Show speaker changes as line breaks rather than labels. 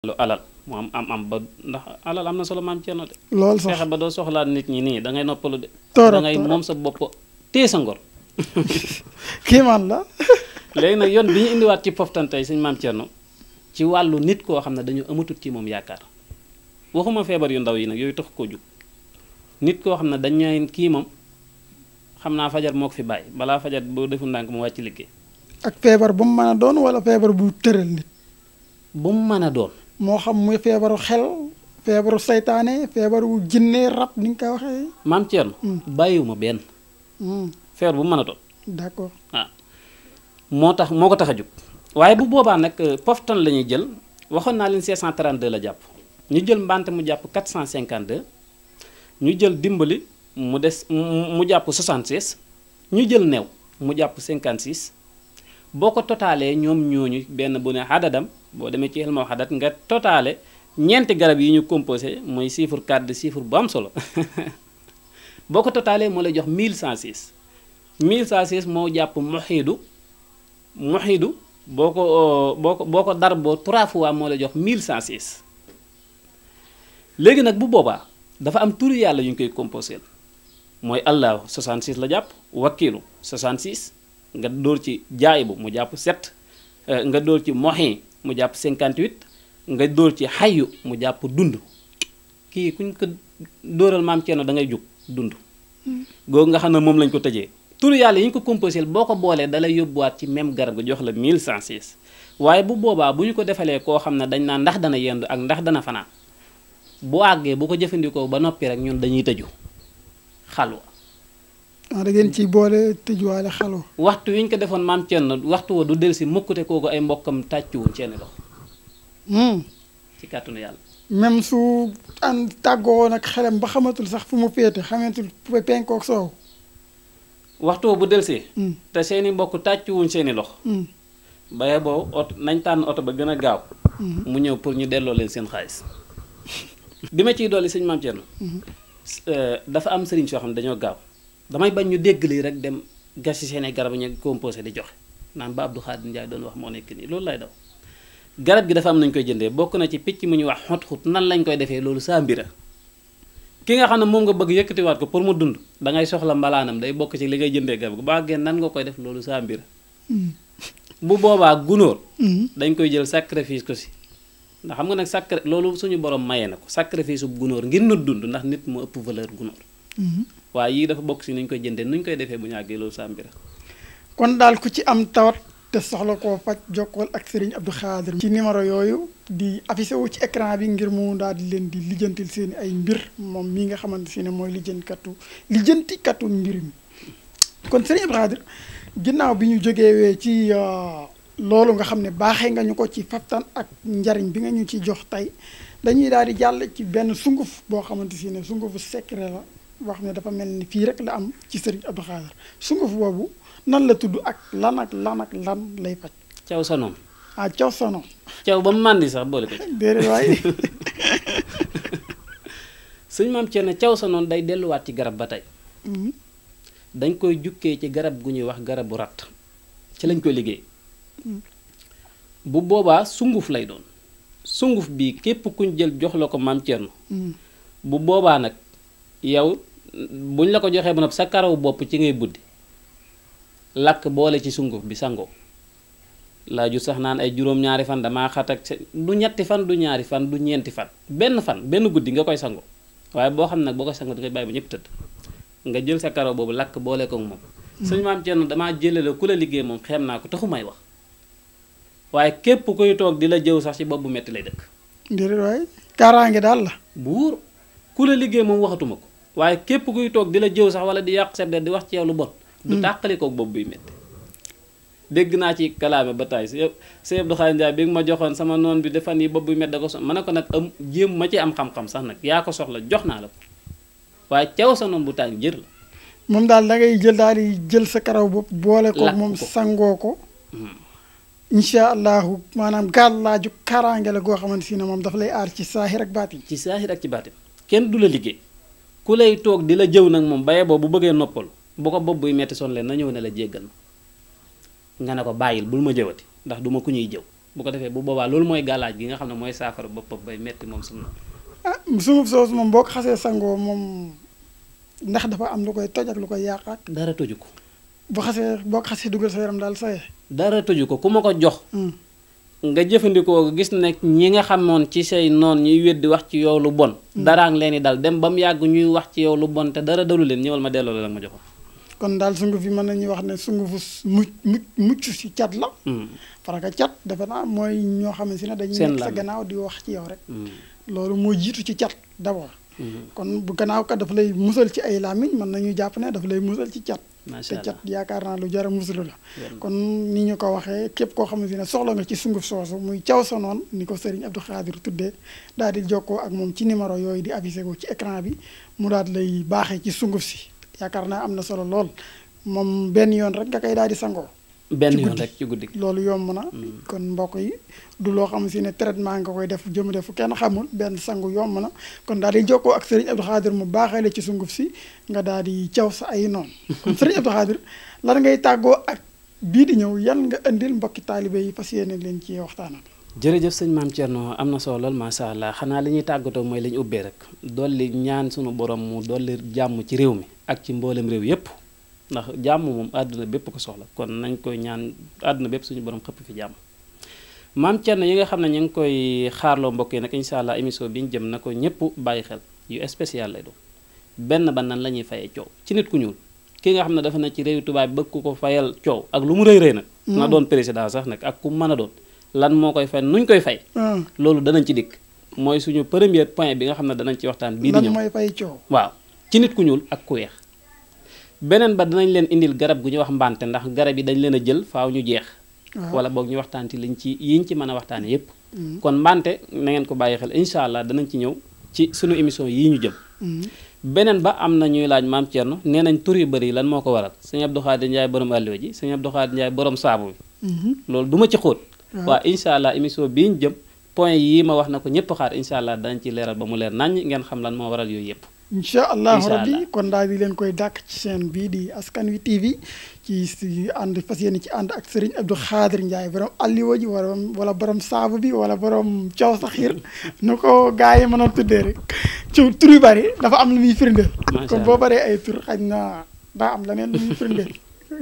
lu alal mu am ba ndax alal am na solo maam Thierno de.
lool sax
fexe ba doo soxlaat nit ñi nii da ngay noppalu de.
torop
da ngay moom sa bopp téye sa ngor.
kii man la.
léegi nag yoon bi ñu indiwaat ci poftan tey suñu maam Thierno ci wàllu nit koo xam ne dañu amatut ci moom yaakaar waxuma feebar yu ndaw yi nag yooyu tax koo jug nit koo xam ne dañ ñooy kii moom xam naa fajar moo ko fi bàyyi balaa fajar boo deful ndànk mu wàcc liggéey.
ak feebar bu mu mën a doon wala feebar bu tëral nit.
bu mu mën a doon.
moo xam muy feebaru xel feebaru saytaane feebaru jinne rab ni nga koy waxee.
maam Thierno. bàyyiwuma benn. feebar bu mu mën a doon.
d'accord
ah moo ko tax a jóg waaye bu boobaa nag poftan la ñuy jël waxoon naa leen 632 la jàpp ñu jël mbante mu jàpp 452 ñu jël dimbali mu des mu jàpp 76 ñu jël new mu jàpp 56 boo ko totaalee ñoom ñooñu benn bu ne xadadam boo demee ci xel ma xadat nga totaale ñeenti garab yi ñu composé mooy chiffre 4 de chiffre bu am solo boo ko totaalee moo lay jox 1106 1106 moo jàpp muxiidu boo ko dar boo 3 fois moo lay jox 1106 léegi nag bu boobaa dafa am turu yàlla yu ñu koy composé mooy allahu 66 la jàpp wakiilu 66 nga dóor ci jaayibu mu jàpp 7 nga dóor ci moxi mu jàpp 58 nga dóor ci xayu mu jàpp dund kii kuñ ko dóoral maam Thierno da ngay jug dund googu nga xam ne moom lañ ko tëjee turu yàlla yi ñu ko composé boo ko boolee dalay yóbbuwaat ci même garab ga jox la 1106 waaye bu boobaa bu ñu ko defalee koo xam ne dañ naan ndax dana yendu ak ndax dana fanaan bu àggee bu ko jëfandikoo ba noppi rek ñun dañuy tëju xalwa
da ngeen ciy boole tëjuwaale xalwa
waxtu wi ñu ko defoon maam Thierno waxtu wa du delsi mukkute kooku ay mbokkam tàccuwuñ seeni loxo ci kàttanu yàlla
même su an tàggoo nag xelam ba xamatul sax fu mu féete xamatul penkook soow
waxtu wa bu delsee te seeni mbokk tàccuwuñ seeni loxo baye boobu oto nañ tànn oto ba gën a gaaw mu ñëw pour ñu delloo leen seen xaalis bi ma ciy dolli sëñ maam Thierno dafa am sëriñ soo xam ne dañoo gaaw damay bañ ñu dégg lii rek dem gasi seeni garab ñu composé di joxe naan ba Abdou Khadir Ndiaye doon wax moo nekk nii loolu lay daw garab gi dafa am nañu koy jëndee bokk na ci picc mu ñuy wax xut-xut nan lañ koy defee loolu saa mbira ki nga xam ne moom nga bëgg yëkkatiwaat ko pour mu dund da ngay soxla mbalaanam day bokk ci li ngay jëndee garab gi ba génn nan nga koy def loolu saa mbira bu boobaa gunóor dañ koy jël sacrifice ko si ndax xam nga nag loolu suñu borom mayee na ko sacrifice bu gunóor ngir na dund ndax nit mu ëpp valeur gunóor waaye yii dafa bokk si nuñ koy jëndee nuñ koy defee bu ñu àggee loolu saa mbira
kon daal ku ci am tawat te soxla koo faj jokkool ak Serigne Abdou Khadir ci numéro yooyu di affiché wu ci écran bi ngir mu daal di leen di lijjantil seen ay mbir moom mii nga xamante si ne mooy lijjantikatu mbir mi kon Serigne Abdou Khadir ginnaaw bi ñu jógewee ci loolu nga xam ne baaxee nga ñu ko ci faftan ak njariñ bi nga ñu ci jox tey dañuy daal di jàll ci benn sunguf boo xamante si ne sungufu secret la wax ne dafa mel ni fii rek la am ci Serigne Abdou Khadir sunguf boobu nan la tudd ak lan lay faj.
caw sa noonu.
caw sa noonu.
caw ba mu màndi sax boole ko ci.
déedéet waaye.
sëñ maam Thierno caw sa noonu day delluwaat ci garab ba tey. dañ koy jukkee ci garab gu ñuy wax garabu rat ci lañ koy liggéey. bu boobaa sunguf lay doon. sunguf bii képp kuñ jël jox la ko maam Thierno. bu boobaa nag yow buñ la ko joxee ba noppi sa karaw bopp ci ngay buddi. lakk boole ci sunguf bi sangoo laaju sax naan ay juróom-ñaari fan damaa xat ak du ñetti fan du ñaari fan du ñeenti fan benn guddi nga koy sangoo waaye boo xam nag boo koy sangoo da koy bàyyi ba ñëpp tëdd nga jël sa karaw boobu lakk boole ko moom sëñ maam Thierno damaa jëlale ku la liggéey moom xeem naa ko taxu may wax waaye képp kuy toog di la jëw sax ci bopp bu metti lay dëkk
déedéet waaye kaaraange daal la
buur ku la liggéey moom waxatuma ko waaye képp kuy toog di la jëw sax wala di yàq sa der di wax ci yow lu bon du tàqali koog boobu buy métti dégg naa ci kalaame ba taay si Abdou Khadir Ndiaye bi nga ma joxoon sama noon bi defan yi boobu buy métti da ko ma ne ko nag am jéem ma ci am xam-xam sax nag yaa ko soxla jox naa la ko waaye caw sa noon bu tàng jër la
moom daal da ngay jël daal di jël sa karaw bopp boole ko moom sangoo ko incha allahu maanaam gàllaaju kaaraange la goo xamante si ne moom dafa lay aar ci saahir ak baatin
ci saahir ak ci baatin kenn du la liggéey ku lay toog di la jëw nag moom baye boobu bu bëggee noppalu bu ko bopp buy metti son leen na ñëw ne la jéggal ma nga ne ko bàyyil bul ma jëwati ndax duma ku ñuy jëw bu ko defee bu boobaa loolu mooy gàllaaj gi nga xam ne mooy saafara boppam bay metti moom sunu noonu.
ah sunguf soosu moom boo ko xasee sangoo moom ndax dafa am lu koy toj ak lu koy yàq ak.
dara toju ko.
boo ko xasee dugal sa yaram daal saye.
dara toju ko ku ma ko jox. nga jëfandikoo ko gis ne ñi nga xamoon ci say noon ñuy weddi wax ci yow lu bon. daraa ngi leen di dal dem ba mu yàgg ñuy wax ci yow lu bon te dara dalu leen ñëwal ma delloo la ma joxoon.
kon daal sunguf yi mën nañuy wax ne sungufu mucc si cat la. parce que cat defe naa mooy ñoo xam ne si ne dañuy nekk sa gannaaw di wax ci yow rek. loolu moo jiitu ci cat d'abord. kon bu gannaaw kat dafa lay musal ci ay làmmiñ mën nañu jàpp ne dafa lay musal ci cat. te cat yaakaar naa lu jar a musulu la. kon ni ñu ko waxee képp koo xamante ne soxla nga ci sunguf soosu muy caw sa noon ni ko Serigne Abdou Khadir tuddee daal di jokkoo ak moom ci numéro yooyu di affiché ko ci écran bi mu daal di lay baaxee ci sunguf si yaakaar naa am na solo lool moom benn yoon rek nga koy daal di sangoo.
benn yoon rek ci guddi
loolu yomb na. kon mbokk yi du loo xam si ne traitement nga koy def jëm def kenn xamul benn sangu yomb na kon daal di jokkoo ak Serigne Abdou Khadir mu baaxee la ci sunguf si nga daal di caw sa ay noonu. kon Serigne Abdou Khadir lan ngay tàggoo ak bii di ñëw yan nga indil mbokki taalibe yi fas yéene leen ci waxtaanal.
jërëjëf sëñ Maam Thierno am na solo lool macha allah xanaa li ñuy tàggatoo mooy li ñu ubbee rek dolli ñaan sunu borom mu dolli jàmm ci réew mi ak ci mboolem réew yépp ndax jàmm moom àdduna bépp ko soxla kon nañ koy ñaan àdduna bépp suñu borom xëpp fi jàmm Maam Thierno yi nga xam ne ñu ngi koy xaarloo mbokk yi nag incha allah émission bi ñu jëm na ko ñëpp bàyyi xel yu spécial lay doon benn ba nan la ñuy fayee coow ci nit ku ñuul ki nga xam ne dafa ne ci réew tubaab bëgg ku ko fayal coow ak lu mu rëy rëy nag na doon président sax nag ak ku mën a doon lan moo koy fay nuñ koy fay loolu danañ ci dikk mooy suñu premier point bi nga xam ne danañ ci waxtaan bii di ñëw
lan mooy fay coow
waaw ci nit ku ñuul ak ku weex beneen ba danañ leen indil garab gu ñuy wax mbante ndax garab yi dañ leen a jël faaw ñu jeex wala boog ñu waxtaan ci liñ ci yiñ ci mën a waxtaane yépp kon mbante na ngeen ko bàyyi xel incha allah danañ ci ñëw ci suñu émission yii ñu jëm beneen ba am na ñuy laaj Maam Thierno nee nañ tur yu bëri yi lan moo ko waral sëñ Abdou Khadir Ndiaye borom àlliwa ji sëñ Abdou Khadir Ndiaye borom saabu bi loolu du ma ci xóot waaw incha allah émission bii ñu jëm point yii ma wax na ko ñëpp xaar incha allah danañ ci leeral ba mu leer naññ ngeen xam lan moo waral yooyu yëpp
incha allahu rabbi kon daal di leen koy dàkk ci chaîne bii di Askan Wi TV ci ànd fas yéene ci ànd ak Serigne Abdou Khadir Ndiaye borom alliwa ji wala borom saabu bi wala borom caw saxiir nu ko gars yi mën a tuddee rek ci tur yu bari dafa am lu muy firndeel kon boo baree ay tur xaj na daa am leneen lu muy firndeel